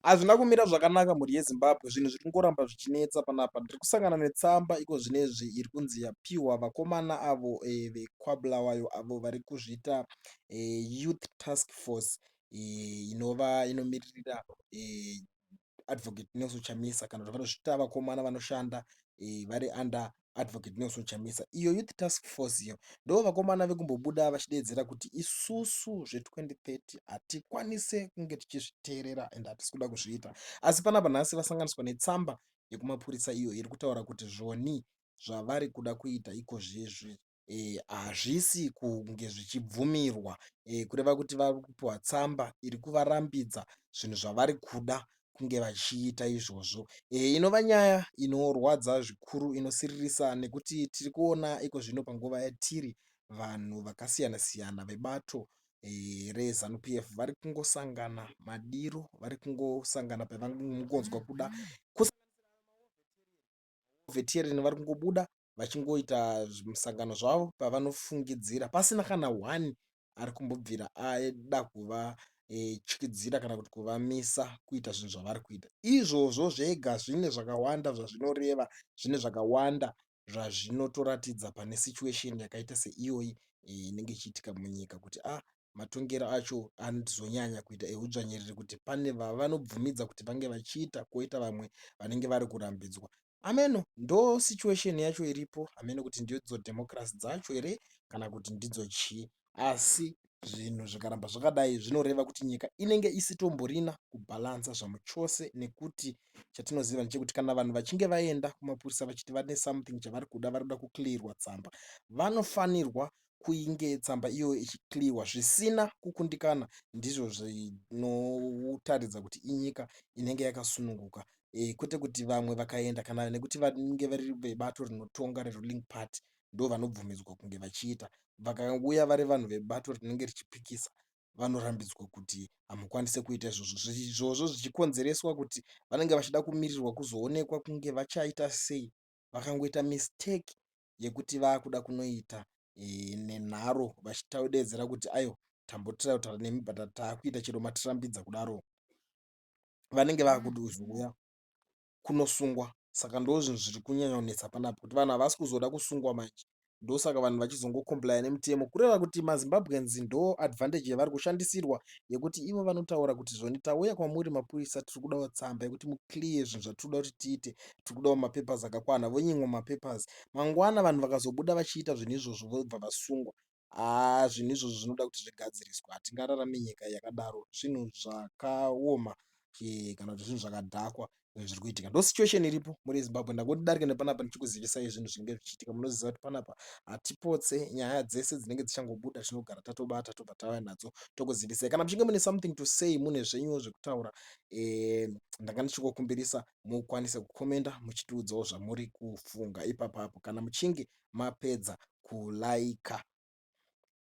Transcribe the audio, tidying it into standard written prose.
Hazvina kumira zvakanaka mhuri yeZimbabwe, zvinhu zviri kungoramba zvichinetsa panapa. Ndiri kusangana netsamba iko zvinezvi iri kunzi yapiwa vakomana avo vekwaBulawayo avo vari kuzviita Youth Task Force inova inomiririra Advocate Nelson Chamisa kana kuti vanozviita vakomana vanoshanda vari under Advocate Nelson Chamisa. Iyo Youth Task Force iyo ndo vakomana vekumbobuda vachideedzera kuti isusu zve2030 hatikwanise kunge tichizviteerera and hatisi kuda kuzviita. Asi panapa nhasi vasanganiswa netsamba yekumapurisa iyo iri kutaura kuti zvoni zvavari kuda kuita ikozvezvi hazvisi kunge zvichibvumirwa, kureva kuti vari kupiwa tsamba iri kuvarambidza zvinhu zvavari kuda kunge vachiita izvozvo, inova nyaya inorwadza zvikuru, inosiririsa, nekuti tiri kuona iko zvino panguva yatiri vanhu vakasiyana siyana vebato reZanu PF vari kungosangana madiro, vari kungosangana pavanongonzwa kuda. Veteran vari kungobuda vachingoita zvimusangano zvavo pavanofungidzira pasina kana one ari kumbobvira aida kuvatyidzira kana kuti kuvamisa kuita zvinhu zvavari kuita. Izvozvo zvega zvine zvakawanda zvazvinoreva, zvine zvakawanda zvazvinotoratidza pane situation yakaita seiyoyi inenge ichiitika munyika, kuti a matongero acho anozonyanya kuita eudzvanyiriri, kuti pane vavanobvumidza kuti vange vachiita, kwoita vamwe vanenge vari kurambidzwa. Ameno ndo situation yacho iripo, hameno kuti ndidzo democracy dzacho here kana kuti ndidzo chii, asi zvinhu zvikaramba zvakadai zvinoreva kuti nyika inenge isitomborina kubhalansa zvamuchose, nekuti chatinoziva ndechekuti kana vanhu vachinge vaenda kumapurisa vachiti vane something chavari kuda, vari kuda kuclearwa tsamba, vanofanirwa kuinge tsamba iyoyo ichiclearwa zvisina kukundikana. Ndizvo zvinotaridza kuti inyika inenge yakasununguka, kwete kuti vamwe vakaenda kana nekuti vanenge vari vebato rinotonga reruling party ndo vanobvumidzwa kunge vachiita, vakauya vari vanhu vebato rinenge richipikisa vanorambidzwa kuti hamukwanisi kuita izvozvo. Izvozvo zvichikonzereswa kuti vanenge vachida kumirirwa kuzoonekwa kunge vachaita sei. Vakangoita mistake yekuti vakuda kunoita nenharo vachitodedzera kuti aiwa, tambotira kutaura nemi but taakuita chero matirambidza kudaro, vanenge vakuzouya kunosungwa. Saka ndo zvinhu zviri kunyanya kunetsa panapa, kuti vanhu havasi kuzoda kusungwa manje, ndosaka vanhu vachizongocomplya nemutemo. Kureva kuti maZimbabweans ndo advantage yavari kushandisirwa yekuti ivo vanotaura kuti zvoni tauya kwamuri mapurisa, tiri kudawo tsamba yekuti muclear zvinhu zvatiri kuda kuti tiite, tiri kudawo mapapers akakwana. Vonyimwa mapapers, mangwana vanhu vakazobuda vachiita zvinhu izvozvo vobva vasungwa. Haa, zvinhu izvozvo zvinoda kuti zvigadziriswe, hatingararami nyika yakadaro. Zvinhu zvakaoma kana kuti zvinhu zvakadhakwa zviri kuitika. Ndo situation iripo muri Zimbabwe. Ndangoti darike nepanapa ndichikuzivisai zvinhu zvinenge zvichiitika. Munoziva kuti panapa hatipotse nyaya dzese dzinenge dzichangobuda, tinogara tatobata, tobva tauya nadzo tokuzivisai. Kana muchinge mune something to say, mune zvenyuwo zvekutaura, ndanga ndichingokumbirisa mukwanise kukomenda muchitiudzawo zvamuri kufunga ipapapo kana muchinge mapedza kulaika.